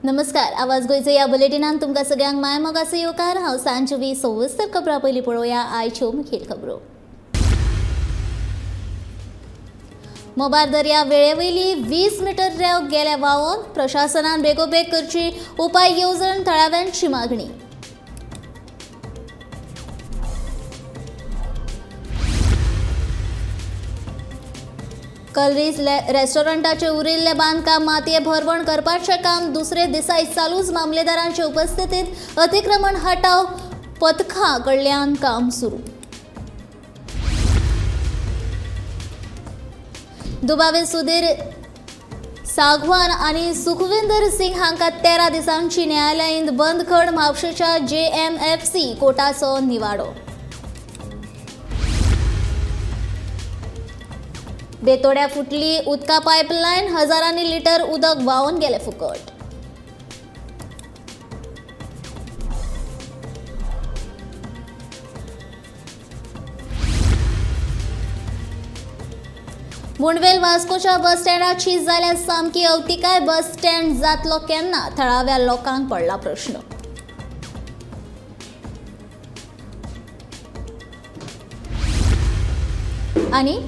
नमस्कार, आवाज गोंयचो ह्या बुलेटिनान तुमकां सगळ्यांक मायमोगाचो येवकार. हांव सांजवी. सविस्तर खबरां पयलीं पळोवया आयच्यो मुखेल खबरो. मोबार दर्या वेळेवयली 20 मिटर रेंव गेल्या व्हांवून. प्रशासनान बेगोबेग करची उपाय येवजण, थळाव्यांची मागणी. कलरीज रेस्टॉरंटाचे उरिल्ले बांदकाम मातये भरवण करपाचें काम दुसरे दिसाय चालूच. मामलेदारांचे उपस्थितीत अतिक्रमण हटाव पथका कडल्यान काम सुरू. दुबावीत सुधीर सागवान आनी सुखविंदर सिंग हांकां 13 दिसांची न्यायालयीन बंदखण. म्हापशेच्या JMFC कोर्टाचो निवाडो. बेतोड्या फुटली उदका पायपलायन, हजारांनी लिटर उदक व्हांवन गेलें फुकट. मुंडवेल वास्कोच्या बस स्टँडाची जाल्यार सामकी अवतिकाय. बस स्टँड जातलो केन्ना, थळाव्या लोकांक पडला प्रश्न. आनी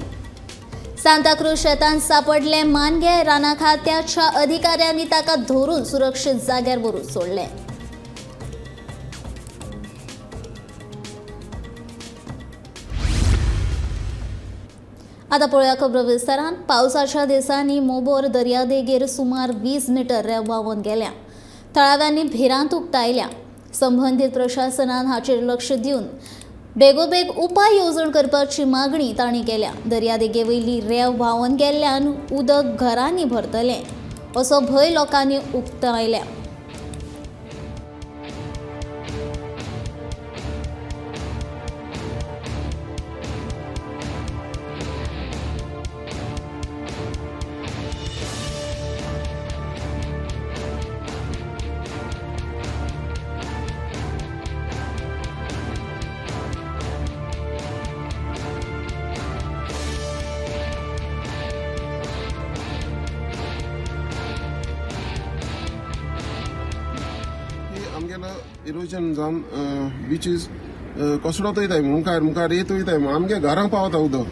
सांताक्रूज शेतांत सापडले मानगे. राना खात्याच्या अधिकाऱ्यांनी ताका धरून सुरक्षीत जाग्यार व्हरून सोडले. आता पळोवया खबरो विस्तारान. पावसाच्या दिसांनी मोबोर दर्यादेगेर सुमार 20 मिटर रेंव व्हांवन गेल्या. थळाव्यांनी भिरांत उक्तायल्या. संबंदीत प्रशासनान हाचेर लक्ष दिवन बेगोबेग उपाय येवजण करपाची मागणी तांणी केल्या. दर्यादेगे वयली रेंव व्हांवन गेल्ल्यान उदक घरांनी भरतलें असो भंय लोकांनी उक्तायल्या. आमगेलो इरोजन जावन बिचीस कसडोत वयताय, मुखार मुखार येत वयताय, आमगे घरांक पावता उदक.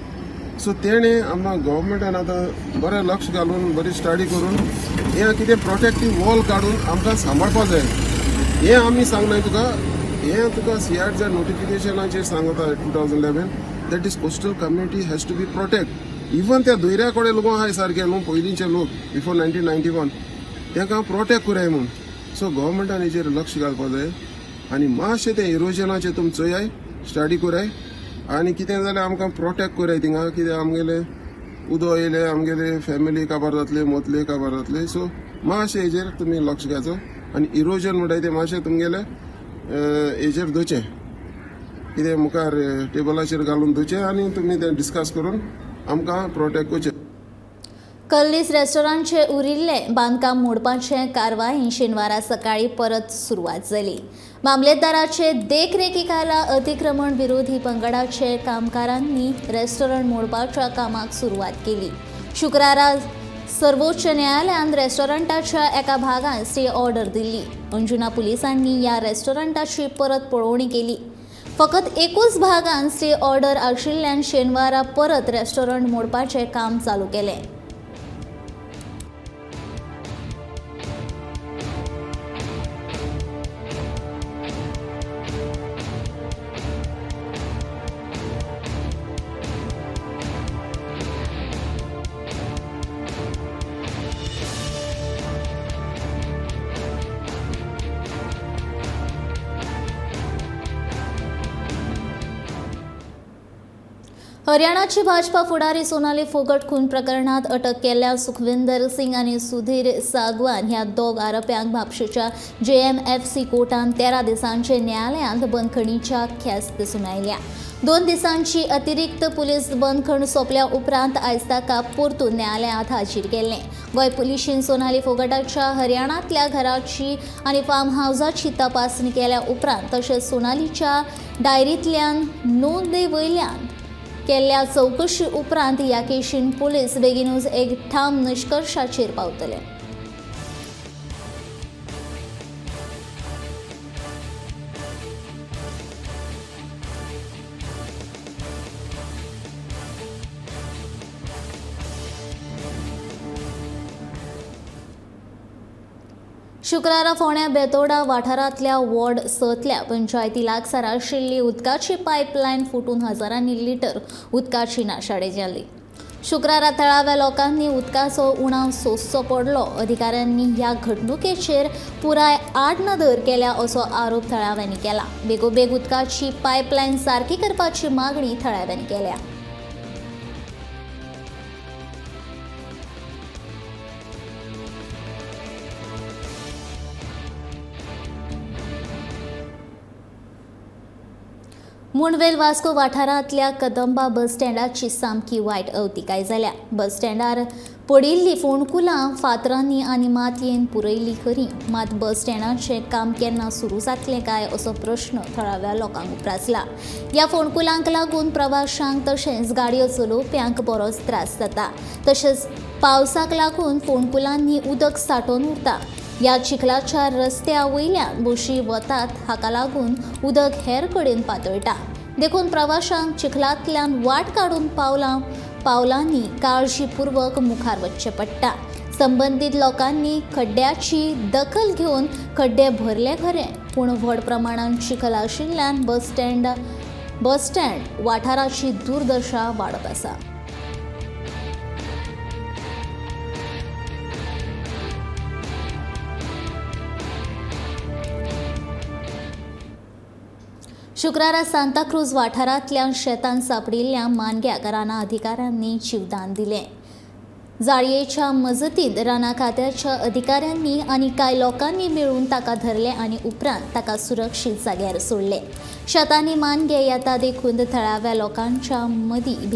सो तेणें आमकां गव्हर्मेंटान आतां बरें लक्ष घालून बरी स्टडी करून हें कितें प्रोटेक्टीव वॉल काडून आमकां सांबाळपा जाय. हें आमी सांगनाय तुका, हें तुका CRZ नोटिफिकेशनाचेर सांगता 2011, that is coastal community has to be protect. Even त्या दर्या कडेन लोक आहाय सारके न्हू, पयलींचे लोक बिफोर 1991, तांकां प्रोटेक्ट कराय म्हूण. सो गव्हर्मेंटान हेजेर लक्ष घालपा जाय आनी मातशें तें इरोजनाचें तुमी चोयाय, स्टडी कराय आनी कितें जाल्यार आमकां प्रोटेक्ट कराय. थिंगा कितें आमगेलें उदक येयलें, आमगेले फॅमिली काबार जातले, मोतले काबार जातले. सो मातशें हेजेर तुमी लक्ष घालचो आनी इरोजन म्हणटाय तें मातशें तुमगेलें हेजेर दवरचें, कितें मुखार टेबलाचेर घालून दवरचें आनी तुमी तें डिस्कस करून आमकां प्रोटेक्ट करचें. कल्लीस रेस्टॉरंटचे उरिल्ले बांदकाम मोडपाचे कारवाई शेनवारा सकाळी परत सुरवात जाली. मामलेदाराचे देखरेखीखाला अतिक्रमण विरोधी पंगडाचे कामगारांनी रेस्टॉरंट मोडपाच्या कामाक सुरवात केली. शुक्रारा सर्वोच्च न्यायालयान रेस्टॉरंटाच्या एका भागान स्टे ऑर्डर दिल्ली. अंजुना पुलिसांनी ह्या रेस्टॉरंटाची परत पळोवणी केली. फकत एकूच भागान स्टे ऑर्डर आशिल्ल्यान शेनवारा परत रेस्टॉरंट मोडपाचें काम चालू केलें. हरियाणाची भाजपा फुडारी सोनाली फोगट खून प्रकरणात अटक केल्ल्या सुखविंदर सिंग आनी सुधीर सागवान ह्या दोग आरोप्यांक म्हापशेच्या JMFC कोर्टान 13 दिसांचे न्यायालयांत बंदखणीच्या ख्यास्त सुनायल्या. 2 दिसांची अतिरिक्त पुलीस बंदखण सोंपल्या उपरांत आयज ताका परतून न्यायालयांत हाजीर केल्लें. गोंय पुलिशीन सोनाली फोगटाच्या हरियाणांतल्या घराची आनी फार्म हावजाची तपासणी केल्या उपरांत तशेंच सोनालीच्या डायरींतल्यान नोंदे वयल्यान केल्ल्या चवकशी उपरांत ह्या केशीन पुलीस बेगीनूच एक ठाम निश्कर्शाचेर पावतले. शुक्रारा फोंड्या बेतोडा वाठारांतल्या वॉर्ड 6तल्या पंचायती लागसार आशिल्ली उदकाची पायपलायन फुटून हजारांनी लिटर उदकाची नाशाडी जाली. शुक्रारा थळाव्या लोकांनी उदकाचो उणाव सोंसचो पडलो. अधिकाऱ्यांनी ह्या घडणुकेचेर पुराय आडनदर केल्या असो आरोप थळाव्यांनी केला. बेगोबेग उदकाची पायपलायन सारकी करपाची मागणी थळाव्यांनी केल्या. मुंडवेल वास्को वाठारांतल्या कदंबा बस स्टँडाची सामकी वायट अवतिकाय जाल्या. बस स्टँडार पडिल्ली फोंडकुलां फातरांनी आनी मातयेन पुरयल्ली खरी, मात बस स्टँडाचें काम केन्ना सुरू जातलें काय असो प्रश्न थळाव्या लोकांक उप्रासला. ह्या फोंडकुलांक लागून प्रवाशांक तशेंच गाडयो चलोवप्यांक बरोच त्रास जाता. तशेंच पावसाक लागून फोंडकुलांनी उदक सांठोवन उरता. ह्या चिखलाच्या रस्त्या वयल्यान बशी वतात, हाका लागून उदक हेर कडेन पातळटा. देखून प्रवाशांक चिखलांतल्यान वाट काडून पावलांनी काळजीपूर्वक मुखार वचचें पडटा. संबंदीत लोकांनी खड्ड्याची दखल घेवन खड्डे भरले खरे, पूण व्हड प्रमाणांत चिखल आशिल्ल्यान बस स्टँड वाठाराची दुर्दशा वाडत आसा. शुक्रारा सांताक्रूज वाठारांतल्या शेतान सापडिल्ल्या मानग्याक रानां अधिकाऱ्यांनी जीवदान दिलें. जाळयेच्या मजतीन रानां खात्याच्या अधिकाऱ्यांनी आनी कांय लोकांनी मेळून ताका धरलें आनी उपरांत ताका सुरक्षीत जाग्यार सोडलें. शेतांनी मानगे येता देखून थळाव्या लोकांच्या मदीं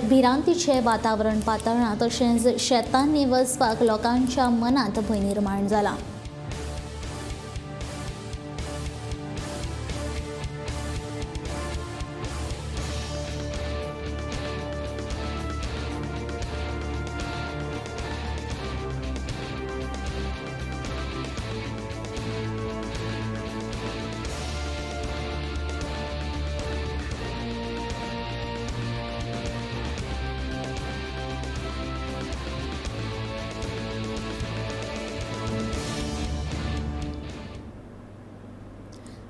भिरांतीचें वातावरण पातळ्ळां. तशेंच शेतांनी वचपाक लोकांच्या मनांत भंय निर्माण जाला.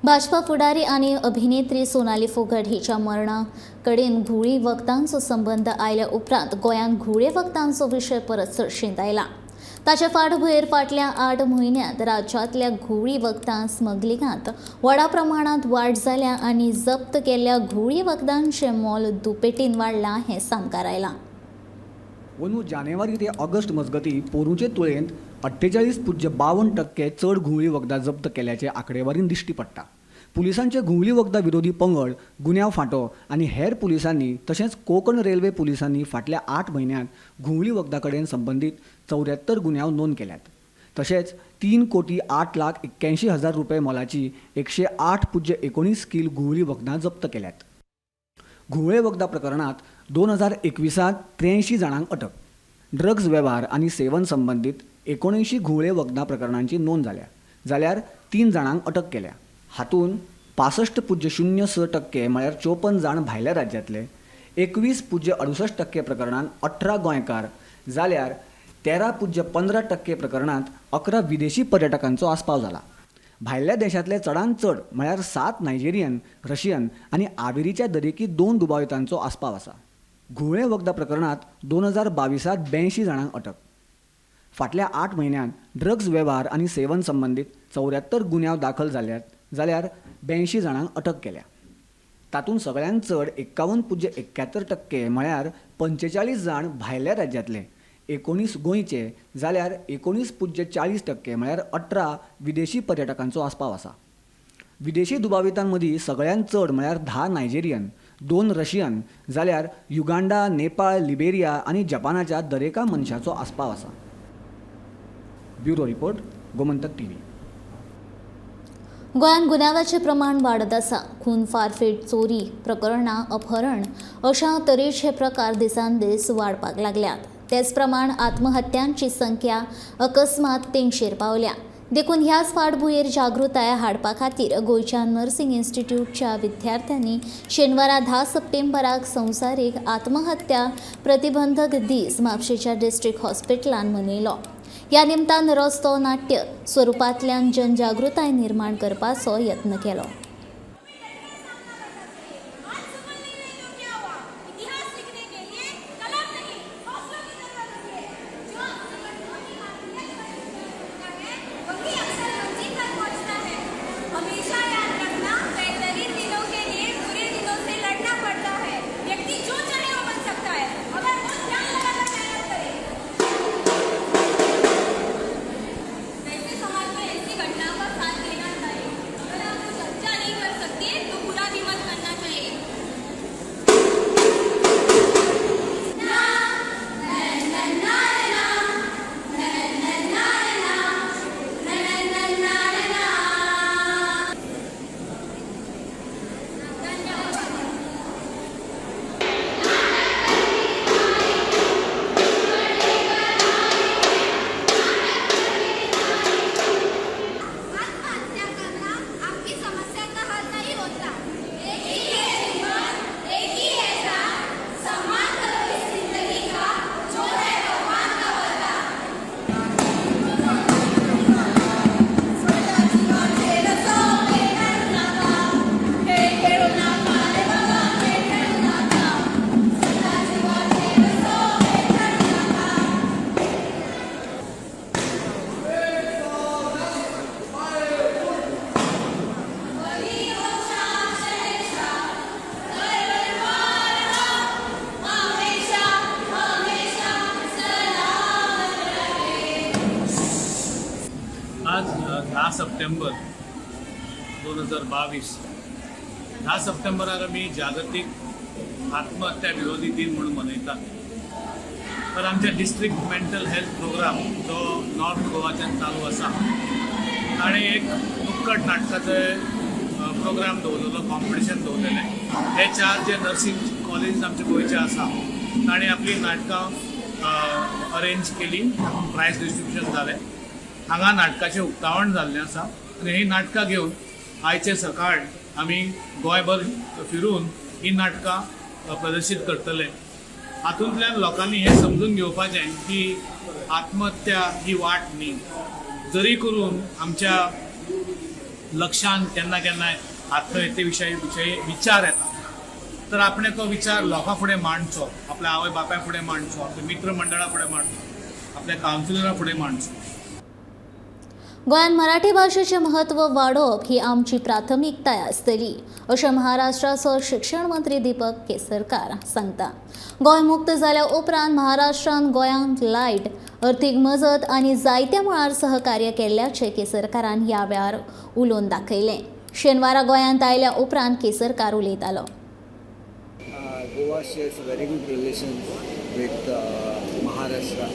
भाजपा फुडारी आनी अभिनेत्री सोनाली फोगट हिच्या मरणा कडेन घुंवळी वखदांचो संबंद आयल्या उपरांत गोंयांत घुंवळे वखदांचो विशय परत चर्चेंत आयला. ताचे फाटभुंयेर फाटल्या 8 म्हयन्यांत राज्यांतल्या घुंवळी वखदां स्मगलिंगांत व्हडा प्रमाणांत वाड जाल्या आनी जप्त केल्ल्या घुंवळी वखदांचें मोल दुपेटीन वाडलां हें सामकार आयलां. अंदू जानेवारी ते ऑगस्ट मजगतीं पोरूंचे तुळेंत 48.52% चड घुंवळी वखदां जप्त केल्याचे आंकडेवारीन दिश्टी पडटा. पुलिसांचे घुंवळी वखदां विरोधी पंगड, गुन्यांव फांटो आनी हेर पुलिसांनी तशेंच कोंकण रेल्वे पुलिसांनी फाटल्या 8 म्हयन्यांत घुंवळी वखदां कडेन संबंदीत 74 गुन्यांव नोंद केल्यात. तशेंच 3,08,81,000 रुपये मोलाची 108.19 कील घुंवळी वखदां जप्त केल्यात. घुंवळे वखदां प्रकरणांत 2021 83 जाणांक अटक, ड्रग्ज वेव्हार आनी सेवन संबंदीत 79 घुंवळे वखदां प्रकरणांची नोंद जाल्या, जाल्यार 3 जाणांक अटक केल्या. हातूंत 65.06% म्हळ्यार 54 जाण भायल्या राज्यांतले, 21.68% प्रकरणांत 18 गोंयकार, जाल्यार 13.15% प्रकरणांत 11 विदेशी पर्यटकांचो आस्पाव जाला. भायल्या देशांतले चडांत चड म्हळ्यार 7 नायजेरियन, रशियन आनी आवेरीच्या दरेकी 2 दुबावितांचो आस्पाव आसा. घुंवळे वखदां प्रकरणांत 2022 82 जाणांक अटक. फाटल्या 8 म्हयन्यांत ड्रग्ज वेव्हार आनी सेवन संबंदीत 74 गुन्यांव दाखल जाल्यात, जाल्यार 82 जाणांक अटक केल्या. तातूंत सगळ्यांत चड 51.71% म्हळ्यार 45 जाण भायल्या राज्यांतले, 19 गोंयचे, जाल्यार 19.40% म्हळ्यार 18 विदेशी पर्यटकांचो आस्पाव आसा. विदेशी दुबावितां मदीं सगळ्यांत चड म्हळ्यार 10 नायजेरियन, 2 रशियन, जाल्यार युगांडा, नेपाळ, लिबेरिया आनी जपानाच्या दरेका मनशाचो आस्पाव आसा. Bureau report, Gomantak TV. गोंयांत गुन्यांवाचें प्रमाण वाडत आसा. खून, फारफेट, चोरी प्रकरणां, अपहरण अशा तरेचे प्रकार दिसान दीस वाडपाक लागल्यात. तेच प्रमाण आत्महत्यांची संख्या अकस्मात 300 पावल्या. देखून ह्याच फाटभुंयेर जागृताय हाडपा खातीर गोंयच्या नर्सिंग इन्स्टिट्यूटच्या विद्यार्थ्यांनी शेनवारा 10 सप्टेंबराक संवसारीक आत्महत्या प्रतिबंधक दीस म्हापशेच्या डिस्ट्रिक्ट हॉस्पिटलान मनयलो. ह्या निमतान रस्तो नाट्य स्वरुपांतल्यान जनजागृताय निर्माण करपाचो यत्न केलो. आज 10 सप्टेंबर 2022. 10 सप्टेंबराक आमी जागतीक आत्महत्या विरोधी दिन म्हणून मनयतात. तर आमच्या डिस्ट्रिक्ट मेंटल हेल्थ प्रोग्राम जो नॉर्थ गोवाच्यान चालू आसा, ताणें एक नुक्कड नाटकाचें प्रोग्राम दवरलेलो, कॉम्पिटिशन दवरलेलें. हे चार जे नर्सींग कॉलेजीस आमचे गोंयचे आसा, ताणें आपलीं नाटकां अरेंज केली, प्रायज डिस्ट्रिब्युशन जालें. हांगा नाटकाचें उक्तावण जाल्लें आसा आनी हीं नाटकां घेवन आयचे सकाळ आमी गोंयभर फिरून हीं नाटकां प्रदर्शीत करतले. हातूंतल्यान लोकांनी हें समजून घेवपाचें की आत्महत्या ही वाट न्ही. जरी करून आमच्या लक्षांत केन्ना केन्नाय आत्महत्ये विशयी विचार येता, तर आपणें तो विचार लोकां फुडें मांडचो, आपल्या आवय बापाय फुडें मांडचो, आपल्या मित्र मंडळा फुडें मांडचो, आपल्या कावन्सिलरा फुडें मांडचो. गोंयांत मराठी भाशेचें म्हत्व वाडोवप ही आमची प्राथमिकताय आसतली, अशें महाराष्ट्राचो शिक्षण मंत्री दीपक केसरकार सांगता. गोंय मुक्त जाल्या उपरांत महाराष्ट्रान गोंयांक लायट, अर्थीक मजत आनी जायत्या मळार सहकार्य केल्ल्याचें केसरकारान ह्या वेळार उलोवन दाखयलें. शेनवारा गोंयांत आयल्या उपरांत केसरकार उलयतालो. Goa shares very good relations with Maharashtra,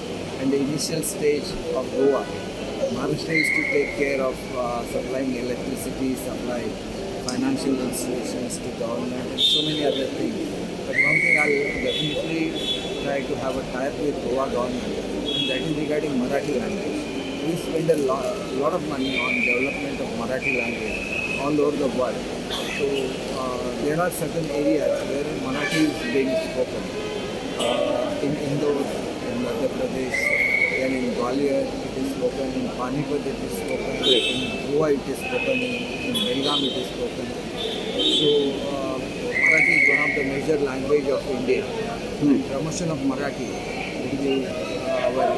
and the initial stage of Goa, Maharashtra used to take care of supplying electricity, supply financial institutions to government and so many other things. But one thing I'll definitely try to have a tie-up with Goa government, and that is regarding Marathi language. We spend a lot of money on development of Marathi language all over the world. So there are certain areas where Marathi is being spoken. In Indore, in Madhya Pradesh, then in Gwalior it is spoken, in Panipat it is spoken, in Goa it is spoken, in Belgaum it is spoken. So Marathi is one of the major language of India. And promotion of Marathi will be our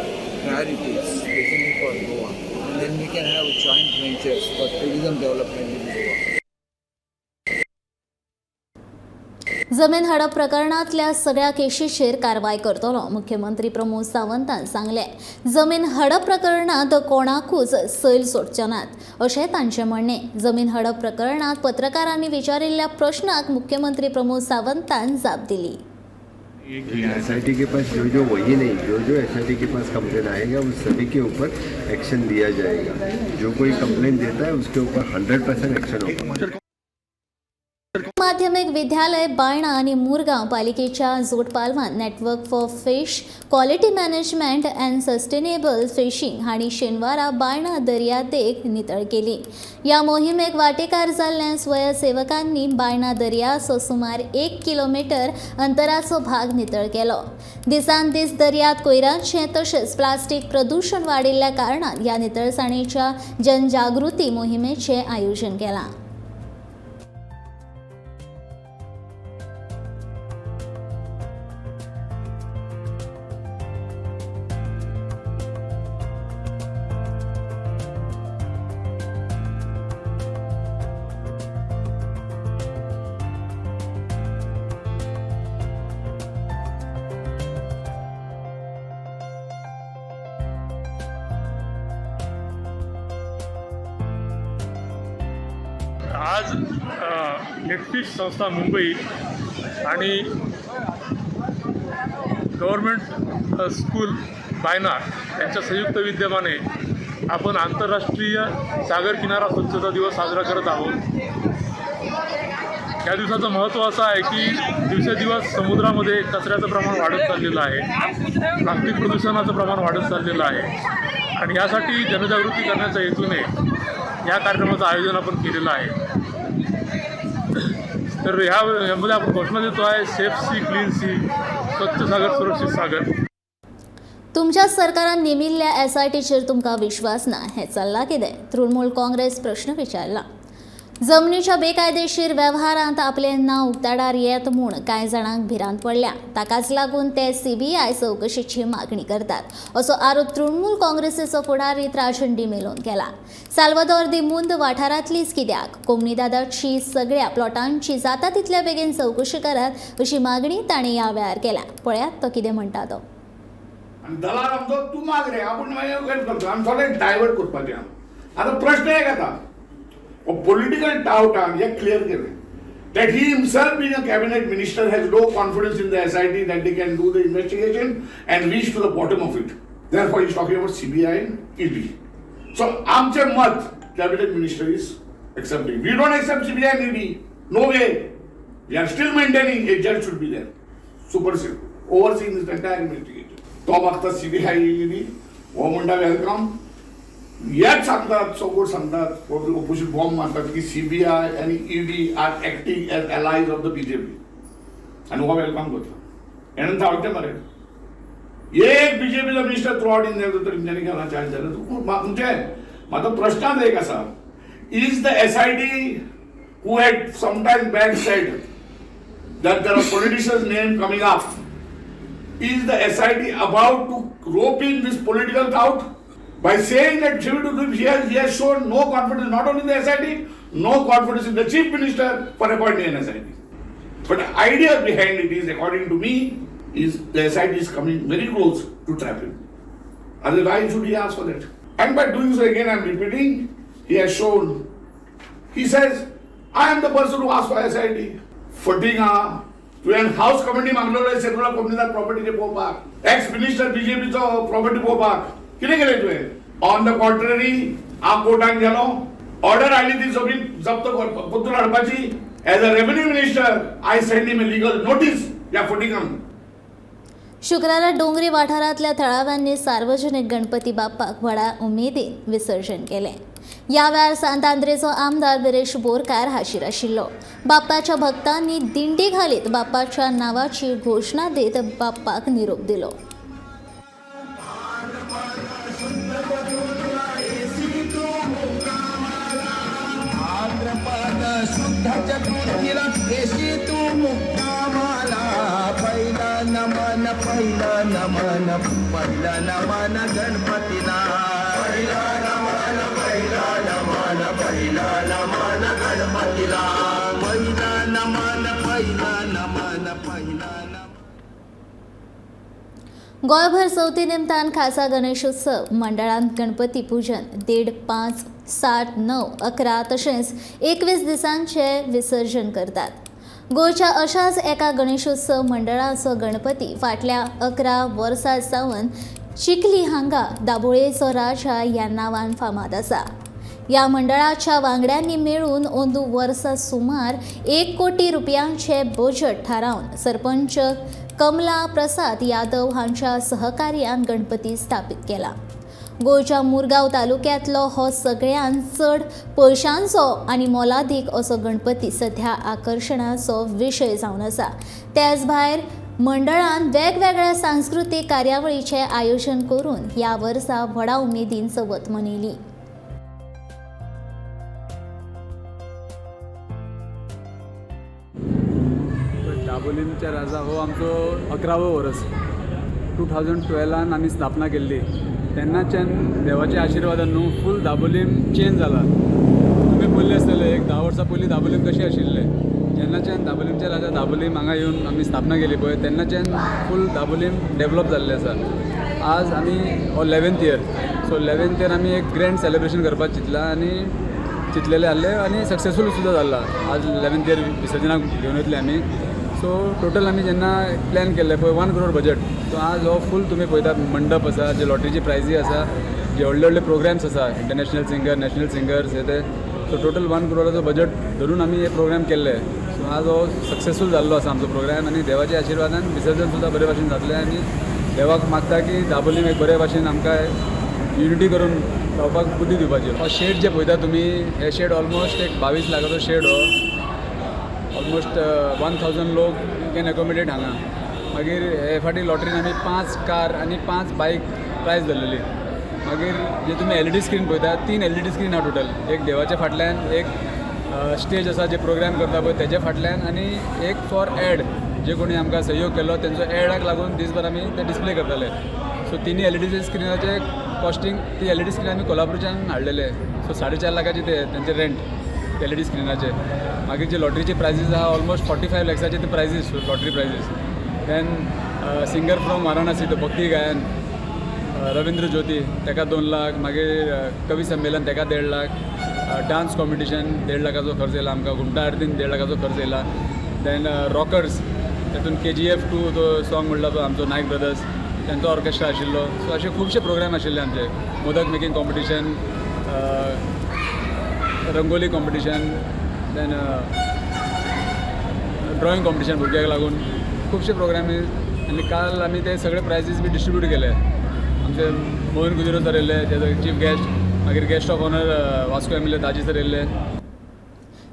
priority, especially for Goa. And then we can have joint ventures for tourism development in Goa. जमीन हडप प्रकरणांतल्या सगळ्या केशीचेर कारवाय करतलो, मुख्यमंत्री प्रमोद सावंतान सांगलें. जमीन हडप प्रकरणांत कोणाकूच सैल सोडचे नात, अशें तांचें म्हणणें. जमीन हडप प्रकरणांत पत्रकारांनी विचारिल्ल्या प्रश्नाक मुख्यमंत्री प्रमोद सावंतान जाप दिली. एसआईटी के पास जो जो, वही नहीं, जो जो एसआईटी के पास कंप्लेन आएगा, उस सभी के ऊपर एक्शन लिया जाएगा. जो कोई कंप्लेन देता है, उसके ऊपर 100% एक्शन होगा. माध्यमिक विद्यालय बायणा आनी मुरगांव पालिकेच्या जोडपालवान network for fish quality management and sustainable fishing हांणी शेनवारा बायणा दर्यादेग नितळ केली. ह्या मोहिमेक वांटेकार जाल्ल्या स्वयंसेवकांनी बायणा दर्याचो सुमार 1 किलोमिटर अंतराचो भाग नितळ केलो. दिसान दीस दर्यात कोयराचें तशेंच प्लास्टीक प्रदूशण वाडिल्ल्या कारणान ह्या नितळसाणेच्या जनजागृती मोहिमेचें आयोजन केलां. आज नेटफिश संस्था मुंबई आणि गव्हर्मेंट स्कूल बायना यांच्या संयुक्त विद्यमाने आपण आंतरराष्ट्रीय सागर किनारा स्वच्छता दिवस साजरा करत आहोत. या दिवसाचं महत्त्व असं आहे की दिवसेदिवस समुद्रामध्ये कचऱ्याचं प्रमाण वाढत चाललेलं आहे, प्लास्टिक प्रदूषणाचं प्रमाण वाढत चाललेलं आहे आणि यासाठी जनजागृती करण्याच्या हेतूने या कार्यक्रमाचं आयोजन आपण केलेलं आहे. तर ह्यामध्ये आपण घोषणा देतो आहे, सेफ सी क्लीन सी, स्वच्छ सागर सुरक्षित सागर. तुमच्या सरकारान नेमिल्ल्या एसआयटीचेर तुमकां विश्वास ना हें चल्लां कितें? तृणमूल काँग्रेस प्रश्न विचारला. जमनीच्या बेकायदेशीर वेव्हारांत आपलें नांव उक्ताडार येत म्हूण कांय जाणांक भिरांत पडल्या, ताकाच लागून ते सीबीआय चवकशेची मागणी करतात असो आरोप तृणमूल काँग्रेसीचो फुडारी राजन डिमेलोन केला. साल्वादोर दी मुंद वाठारांतलीच कित्याक कोमनीदादाची सगळ्या प्लॉटांची जाता तितल्या बेगीन चवकशी करात अशी मागणी ताणें ह्या वेळार केल्या. पळयात तो कितें म्हणटा तो. दलाल आमचो तूं माग रे, आपूण मागीर करतो आमी सगळें डायवर्ट करपाचें. आतां प्रश्न एक येता, पॉलिटिकल टावटान हे क्लियर केलें that he himself being a cabinet minister has no confidence in the SIT that they can do the investigation and reach to the bottom of it. Therefore he is talking about CBI and ED. So आमचें मत cabinet minister is accepting. We don't accept CBI and ED. No way. We are still maintaining a judge should be there, supersede, overseeing this entire investigation. तो मागता CBI ED, हो म्हणटा welcome. हेच सांगतात, चौगूट सांगतात, opposite bomb मारतात की CBI आनी ED are acting as allies of the BJP आनी हो welcome करता. हेणेन धांवचे मरे एक बीजेपीचो मिनिस्टर थ्रू आवट इन तर तेंच्यांनी केला चार्ज जाल्यार म्हणजे म्हाका प्रश्नांत एक आसा, is the SIT who had sometime back said that there are politicians name coming up, is the SIT about to rope in this political tout? By saying that he has shown no confidence, not only in the SIT, no confidence in the Chief Minister for appointing an SIT. But the idea behind it is, according to me, is the SIT is coming very close to trap him. Otherwise, why should he ask for that? And by doing so, again, I am repeating, he has shown, he says, I am the person who asked for SIT. फटिंगा तुवें हावस committee मागलेलो secular कोमनीदाद प्रॉपर्टीचे पळोवपाक, ex minister बीजेपीचो property पळोवपाक, कितें केलें तुवें? On the contrary, हांव कोर्टान गेलो, order हाडली ती जमीन जप्त परतून हाडपाची. As a revenue minister I send him a legal notice ह्या फटिंगांक. शुक्रारा डोंगरी वाठारांतल्या थळाव्यांनी सार्वजनिक गणपती बाप्पाक व्हडा उमेदीन विसर्जन केलें. ह्या वेळार सांत आंद्रेचो आमदार विरेश बोरकार हाजीर आशिल्लो. बाप्पाच्या भक्तांनी दिंडी घालीत बाप्पाच्या नांवाची घोशणा दीत बाप्पाक निरोप दिलो. पहिला नमन, पहिला नमन गणपतीला, पहिला नमन, पहिला नमन, पहिला नमन गणपतीला, पहिला नमन, पहिला नमन, पहिला नमन. गोंयभर चवथी निमतान खासा गणेशोत्सव मंडळांत गणपती पूजन 1.5, 5, 7, 9, 11 तशेंच 21 दिसांचे विसर्जन करतात. गोंयच्या अशाच एका गणेशोत्सव मंडळाचो गणपती फाटल्या 11 वर्सां सावन चिखली हांगा दाबोळेचो राजा ह्या नांवान फामाद आसा. ह्या मंडळाच्या वांगड्यांनी मेळून अंदू वर्सा सुमार 1 कोटी रुपयांचे बजट थारावन सरपंच कमला प्रसाद यादव हांच्या सहकार्यान गणपती स्थापीत केला. गोंयच्या मुरगांव तालुक्यांतलो हो सगळ्यांत चड पयशांचो आनी मोलादीक असो गणपती सध्या आकर्शणाचो विशय जावन आसा. त्याच भायर मंडळान वेगवेगळ्या सांस्कृतीक कार्यावळीचें आयोजन करून ह्या वर्सा व्हडा उमेदीन चवथ मनयली. दाबोलीमच्या राजा हो आमचो 11वो वर्स. 2012 आमी स्थापना केल्ली. तेन्नाच्यान देवाच्या आशिर्वादान न्हू फूल दाबोलीम चेंज जाला. तुमी पळयलें आसतलें एक 10 वर्सां पयलीं दाबोलीम कशें आशिल्लें. जेन्नाच्यान दाबोलीमचे राजा दाबोलीम हांगा येवन आमी स्थापना केली पळय तेन्नाच्यान फूल दाबोलीम डेवलप जाल्लें आसा. आज आमी हो 11th year, so 11th year आमी एक ग्रँड सेलिब्रेशन करपाक चिंतलां आनी चिंतलेलें आहलें आनी सक्सेसफूल सुद्दां जालां. आज 11th year विसर्जनाक घेवन वयतले आमी. सो टोटल आमी जेन्ना प्लॅन केल्लें पळय 1 करोड बजट, सो आज हो फूल तुमी पळयतात मंडप आसा, जे लॉटरीची प्रायजी आसा, जे व्हडले व्हडले प्रोग्राम्स आसा, इंटरनॅशनल सिंगर, नॅशनल सिंगर्स हे ते. सो टोटल 1 करोडाचो बजट धरून आमी हे प्रोग्राम केल्ले. सो आज हो सक्सेसफूल जाल्लो आसा आमचो प्रोग्राम आनी देवाच्या आशिर्वादान विसर्जन सुद्दां बरे भाशेन जातलें आनी देवाक मागता की दाबोलीम एक बरे भाशेन आमकां युनिटी करून रावपाक बुद्धी दिवपाची. हो शेड जे पळयता तुमी, हे शेड ऑलमोस्ट एक 22 लाखाचो शेड हो. ऑलमोस्ट 1000 लोक can accommodate हांगा. मागीर हे फाटी लॉटरीन आमी 5 कार आनी 5 बायक प्रायज धरलेली. मागीर जे तुमी LED screen पळयता, 3 LED screen आहा टोटल. एक देवाच्या फाटल्यान, एक स्टेज आसा जे प्रोग्राम करता पळय तेजे फाटल्यान, आनी एक फॉर एड, जे कोणी आमकां सहयोग केल्लो तेंचो एडाक लागून दीसभर आमी ते डिस्प्ले करताले. सो 3 LED स्क्रिनाचे कॉस्टींग, ती LED screen आमी कोल्हापूरच्यान हाडलेले. सो 4.5 लाखाचे ते तेंचे रेंट LED स्क्रिनाचे. मागीर जे लॉटरीचे प्रायजीस आहा ऑलमोस्ट 45 लॅक्साचे ते prizes, lottery prizes. Then singer from Varanasi तो भक्ती गायन रविंद्र ज्योती ताका 2 लाख, मागीर कवी संमेलन ताका 1.5 लाख, डान्स कॉम्पिटिशन 1.5 लाखाचो खर्च येयला आमकां, घुमटा आरतीन 1.5 लाखाचो खर्च येयला. Then rockers तातूंत KGF 2 तो सॉंग म्हणला पळय आमचो नायक ब्रदर्स तेंचो ऑर्केस्ट्रा आशिल्लो. सो अशे खुबशे प्रोग्राम आशिल्ले आमचे, modak making competition, rangoli competition, then drawing competition भुरग्यांक लागून खुबशे प्रोग्राम. आनी काल आमी ते सगळे प्रायजीस बी डिस्ट्रिब्यूट केले. आमचे मोहन कुदिरो सर येयल्ले ते चीफ गेस्ट, मागीर guest of honour Vasco MLA Daji sir येयल्ले.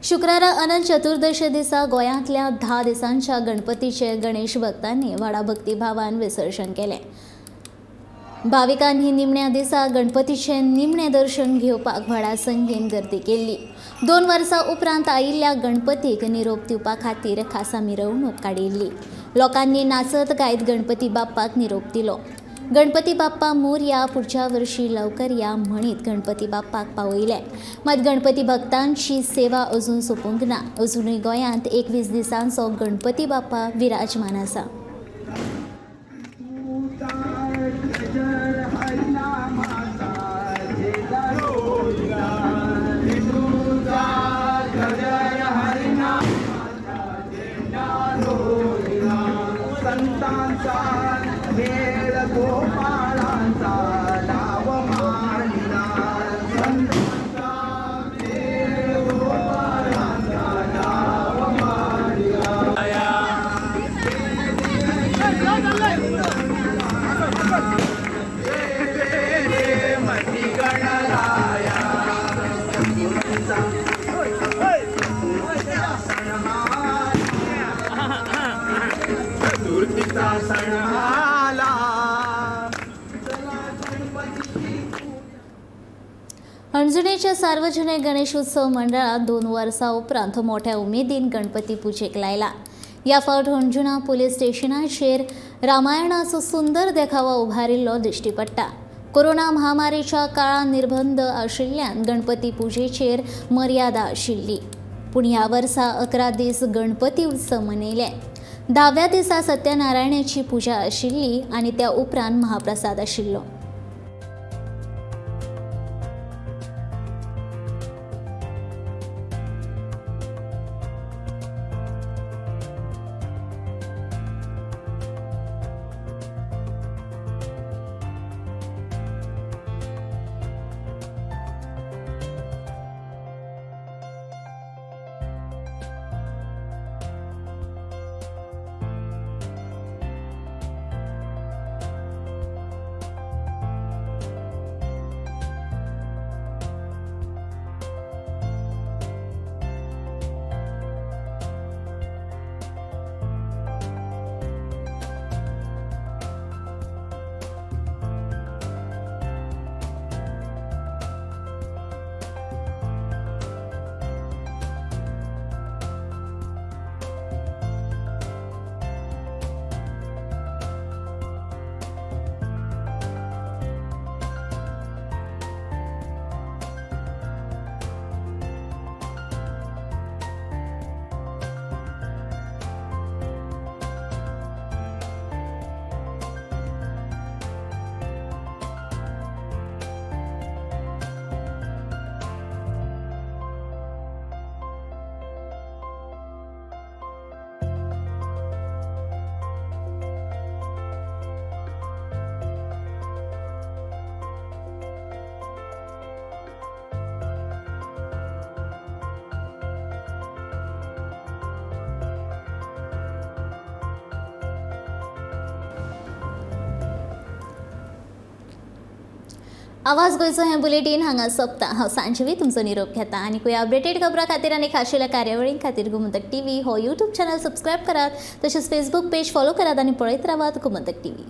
शुक्रारा अनंत चतुर्दशी दिसा गोंयांतल्या 10 दिसांच्या गणपतीचे गणेश भक्तांनी व्हडा भक्तिभावान विसर्जन केलें. भाविकांनी निमण्या दिसा गणपतीचें निमणें दर्शन घेवपाक व्हडा संख्येन गर्दी केल्ली. 2 वर्सां उपरांत आयिल्ल्या गणपतीक निरोप दिवपा खातीर खासा मिरवणूक काडिल्ली. लोकांनी नाचत गायत गणपती बाप्पाक निरोप दिलो. गणपती बाप्पा मोरया, पुढच्या वर्षी लवकर या म्हणीत गणपती बाप्पाक पावयले. मात गणपती भक्तांची सेवा अजून सोंपूंक ना. अजुनूय गोंयांत 21 दिसांचो गणपती बाप्पा विराजमान आसा. हणजुणेच्या सार्वजनिक गणेशोत्सव मंडळात 2 वर्सां उपरांत मोठ्या उमेदीन गणपती पुजेक लायला. ह्या फावट हणजुणा पुलीस स्टेशनाचेर रामायणाचो सुंदर देखावो उभारिल्लो दिश्टी पडटा. कोरोना महामारीच्या काळांत निर्बंध आशिल्ल्यान गणपती पुजेचेर मर्यादा आशिल्ली, पूण ह्या वर्सा 11 दीस गणपती उत्सव मनयले. 10व्या दिसा सत्यनारायणाची पुजा आशिल्ली आनी त्या उपरांत महाप्रसाद आशिल्लो. आवाज गोंयचो हें बुलेटीन हांगा सोंपता. हांव सांजवी तुमचो निरोप घेता आनी अपडेटेड खबरां खातीर आनी खाशेल्या कार्यावळीं खातीर गोमंतक टीव्ही हो यूट्यूब चॅनल सबस्क्रायब करात, तशेंच फेसबूक पेज फॉलो करात आनी पळयत रावात गोमंतक टीव्ही.